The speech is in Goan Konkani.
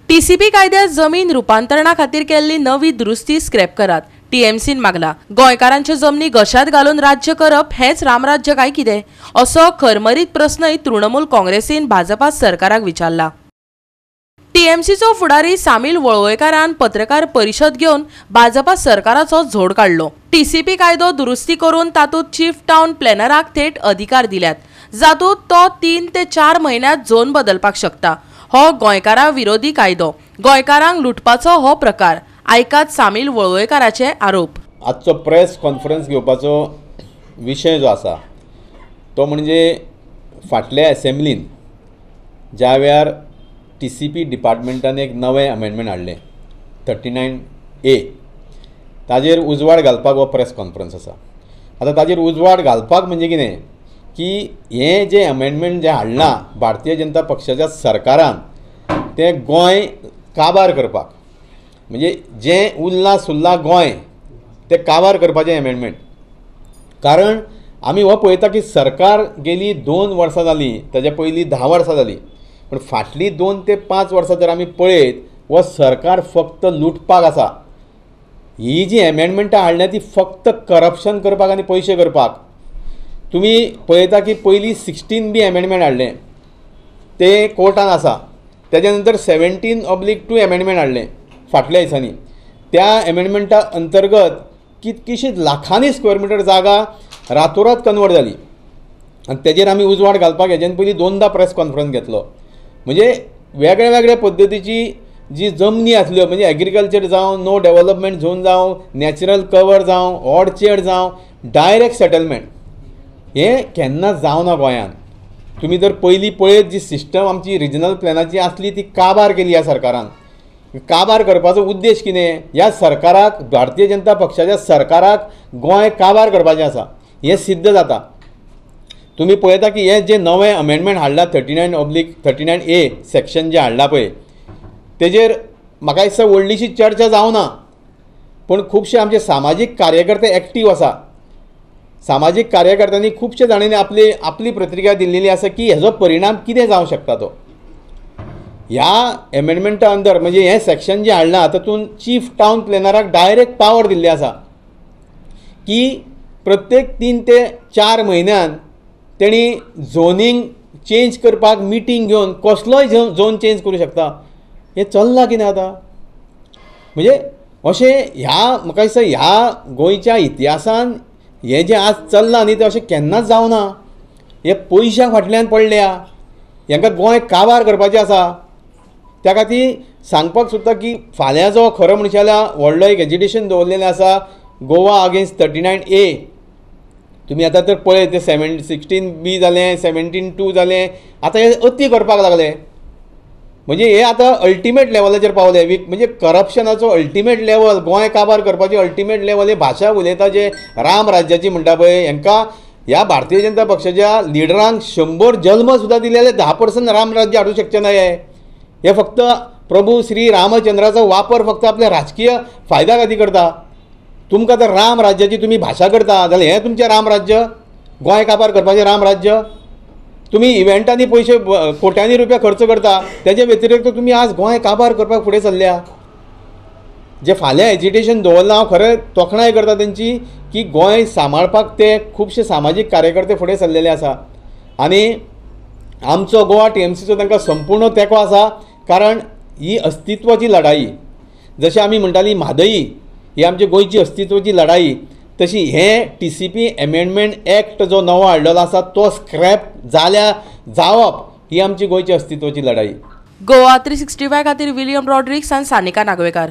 टीसीपी कायद्यात जमीन रुपांतरणा खातीर केल्ली नवी दुरुस्ती स्क्रॅप करात, टीएमसीन मागला. गोंयकारांच्यो जमनी घशात घालून राज्य करप हेंच रामराज्य काय कितें, असो खरमरीत प्रस्नय तृणमूल काँग्रेसीन भाजपा सरकाराक विचारला. टीएमसीचो फुडारी सामील वळवयकारान पत्रकार परिशद घेवन भाजपा सरकाराचो झोड काडलो. टीसीपी कायदो दुरुस्ती करून तातूंत चीफ टावन प्लॅनराक थेट अधिकार दिल्यात, जातूंत तो 3 ते 4 म्हयन्यांत झोन बदलपाक शकता. हो गोंयकारा विरोधी कायदो, गोंयकारांक लुटपाचो हो प्रकार. आयकात सामील वळवयकाराचे आरोप. आजचो प्रेस कॉन्फरन्स घेवपाचो विशय जो आसा तो म्हणजे फाटल्या असेंब्लीन ज्या वेळार टीसीपी डिपार्टमेंटान एक नवें अमेंडमेंट हाडलें 39A, ताजेर उजवाड घालपाक हो प्रेस कॉन्फरन्स आसा. आतां ताजेर उजवाड घालपाक म्हणजे कितें की हें जें अमेंडमेंट जें हाडलां भारतीय जनता पक्षाच्या सरकारान तें गोंय काबार करपाक, म्हणजे जें उरलां सुरलां गोंय तें काबार करपाचें अमेंडमेंट. कारण आमी हो पळयता की सरकार गेली 2 वर्सां जालीं, ताच्या पयलीं 10 वर्सां जालीं, पूण फाटलीं 2 ते 5 वर्सां जर आमी पळयत हो सरकार फक्त लुटपाक आसा. ही जी अमेंडमेंटां हाडल्या ती फक्त करप्शन करपाक आनी पयशे करपाक. तुमी पळयता की पयलीं 16B amendment हाडलें तें कोर्टान आसा, तेज्या नंतर 17/2 अमेंडमेंट हाडलें फाटल्या दिसांनी. त्या अमेंडमेंटा अंतर्गत कितकीशीच लाखांनी स्क्वेअर मिटर जागा रातोरात कन्वर्ट जाली आनी तेजेर आमी उजवाड घालपाक हेज्यान पयलीं 2दा प्रेस कॉन्फरन्स घेतलो. म्हणजे वेगळे वेगळे पद्दतीची जी जमनी आसल्यो, म्हणजे एग्रीकल्चर जावं, नो डेवलपमेंट झोन जावं, नॅचरल कवर जावं, ऑर्चर्ड जावं, डायरेक्ट सेटलमेंट हें केन्ना जावना गोंयांत. तुमी जर पयलीं पळयत जी सिस्टम आमची रिजनल प्लॅनाची आसली ती काबार केली ह्या सरकारान. काबार करपाचो उद्देश कितें, ह्या सरकाराक, भारतीय जनता पक्षाच्या सरकाराक गोंय काबार करपाचें आसा हें सिद्ध जाता. तुमी पळयता की हें जें नवें अमेंडमेंट हाडलां 39/39A section जें हाडलां पळय तेजेर म्हाका दिसता व्हडलीशी चर्चा जावना, पूण खुबशे आमचे सामाजीक कार्यकर्ते एक्टीव आसा. सामाजीक कार्यकर्त्यांनी खुबशे जाणांनी आपली आपली प्रतिक्रिया दिल्लेली आसा की हेजो परिणाम कितें जावंक शकता तो. ह्या एमेंडमेंटा अंदर म्हणजे हें सेक्शन जें हाडलां तातूंत चीफ टावन प्लॅनराक डायरेक्ट पावर दिल्ली आसा की प्रत्येक 3 ते 4 म्हयन्यान तेणी झोनींग चेंज करपाक मिटींग घेवन कसलोय झोन चेंज करूं शकता. हें चल्लां कितें आतां? म्हणजे अशें ह्या म्हाका दिसता ह्या गोंयच्या इतिहासान हें जें आज चल्लां न्ही तें अशें केन्नाच जावना. हे पयशां फाटल्यान पडल्या, हेंकां गोंय काबार करपाचें आसा. त्या खातीर सांगपाक सोदता की फाल्यां जो खरो म्हणशे जाल्यार व्हडलो एक एजिटेशन दवरलेलें आसा गोवा अगेन्स्ट 39A. तुमी आतां तर पळयत तें 16B जालें, 17(2) जालें, आतां हे अती करपाक लागले. म्हणजे हे आतां अल्टिमेट लेवलाचेर पावले, म्हणजे करप्शनाचो अल्टिमेट लेवल, गोंय काबार करपाची अल्टिमेट लेवल. हे भाशा उलयता जे राम राज्याची म्हणटा पळय, हेंकां ह्या भारतीय जनता पक्षाच्या लिडरांक 100 जल्म सुद्दां दिले जाल्यार 10% राम राज्य हाडूंक शकचे ना. हे फक्त प्रभू श्री रामचंद्राचो वापर फक्त आपल्या राजकीय फायद्या खातीर करता. तुमकां जर राम राज्याची तुमी भाशा करता जाल्यार हें तुमचें राम राज्य, गोंय काबार करपाचें राम राज्य. तुमी इव्हेंटांनी पयशे कोट्यांनी रुपया खर्च करता, तेजे व्यतिरिक्त तुमी आज गोंय काबार करपाक फुडें सरल्या. जे फाल्यां एजिटेशन दवरलां हांव खरें तोखणाय करता तेंची की गोंय सांबाळपाक ते खुबशे सामाजीक कार्यकर्ते फुडें सरलेले आसा आनी आमचो गोवा टीएमसीचो तांकां संपूर्ण तेंको आसा. कारण ही अस्तित्वाची लढाई, जशें आमी म्हणटाली म्हादई ही आमची गोंयची अस्तित्वाची लढाई, तशी हें टीसीपी अमेंडमेंट एक्ट जो नवो हाडलेलो आसा तो स्क्रॅप जाल्या जावप ही आमची गोंयची अस्तित्वाची लढाई. गोवा 365 खातीर विलियम रॉड्रिक्स आनी सानिका नागवेकार.